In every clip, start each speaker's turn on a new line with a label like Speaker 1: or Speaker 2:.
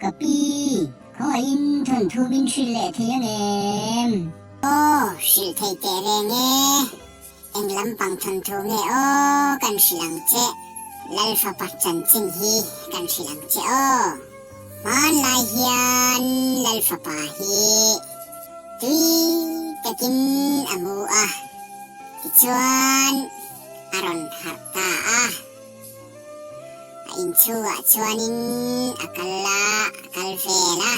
Speaker 1: Ka pi, khawngaihin thawnthu min hrilh leh thei ang em? Aw, hrilh thei teh reng e. Eng lampang thawnthu nge aw kan hrilh ang che? Lal fapa chanchin hi kan hrilh ang che aw. Hmanlai hian Lal fapa hi tui takin a mu a, tichuan a rawn harh ta a. A inchhungah chuanin a kal a, a kal vel a.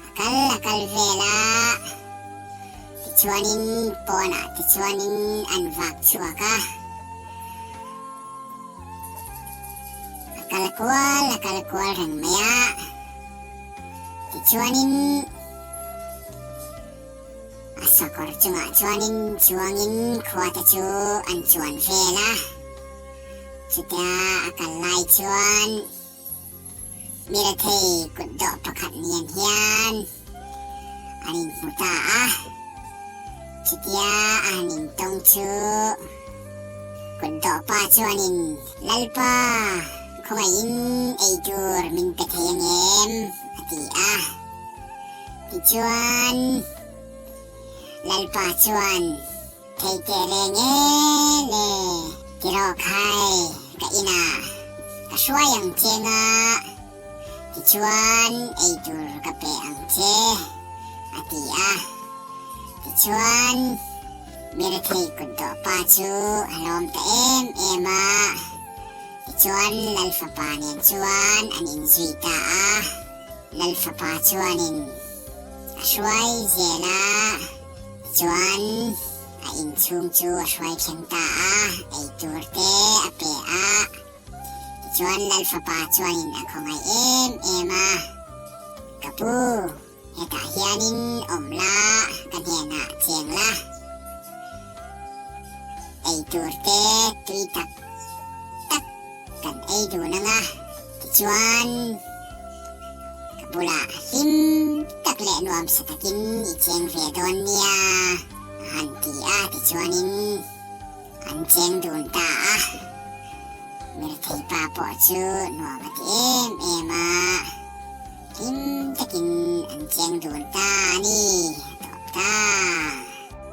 Speaker 1: A kal a kal vel a, tichuanin pawnah te chuanin an vak chhuak a. A kal kual a kal kual reng mai a, tichuanin a sakawr chungah chuanin chuangin khua te chu an chuan vel a. Chutia a kal lai chuan. Mirethei kut dawh pakhat nen hian an inhmu ta a, chutia a han intawng chu kut dawh pa chuanin, Lalpa, khawngaihin ei tur min pe thei angem? a ti a. Tichuan, Lalpa chuan, Thei teh reng e le, tiraw khai ka inah ka hruai ang che nga, tichuan ei tur ka pe ang che, a ti a. Tichuan Mirethei kut dawh pa chu a lawm ta em em a, tichuan Lal fapa nen chuan an inzui ta a. Lal fapa chuanin a hruai zel a. Tichuan, a inchhung chu a hruai thleng ta a, ei tur te a pe a. Tichuan, Lal fapa chuanin a khawngaih em em a, Ka pu, hetah hianin awm la, ka hnenah cheng la. Ei tur te tui tak tak kan ei dun ang a. Tichuan, ka bulah hlim tak leh nuamsa takin i cheng ve dawn nia, a han ti a, tichuanin an cheng dun ta a. Mirthei pa pawh chu nuam a ti em em a, hlim takin an cheng dun ta a ni, a tawp ta.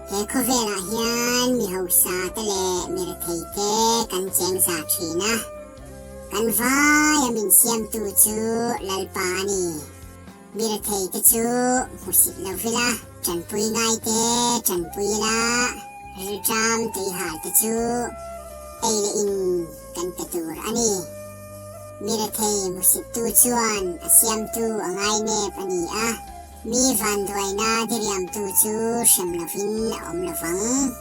Speaker 1: He khawvelah hian mi hausa te leh mirthei te kan cheng za thin a. Kan vaia min siamtu chu Lalpa a ni. Mi rethei te chu hmusit lo vila, tanpui ngai te tanpui ila, rilṭam tuihal te chu ei leh in kan pe tur a ni. Mi rethei hmusittu chuan a siamtu a ngainep a ni a, mi vanduaina diriamtu chu hrem lovin a awm lovang.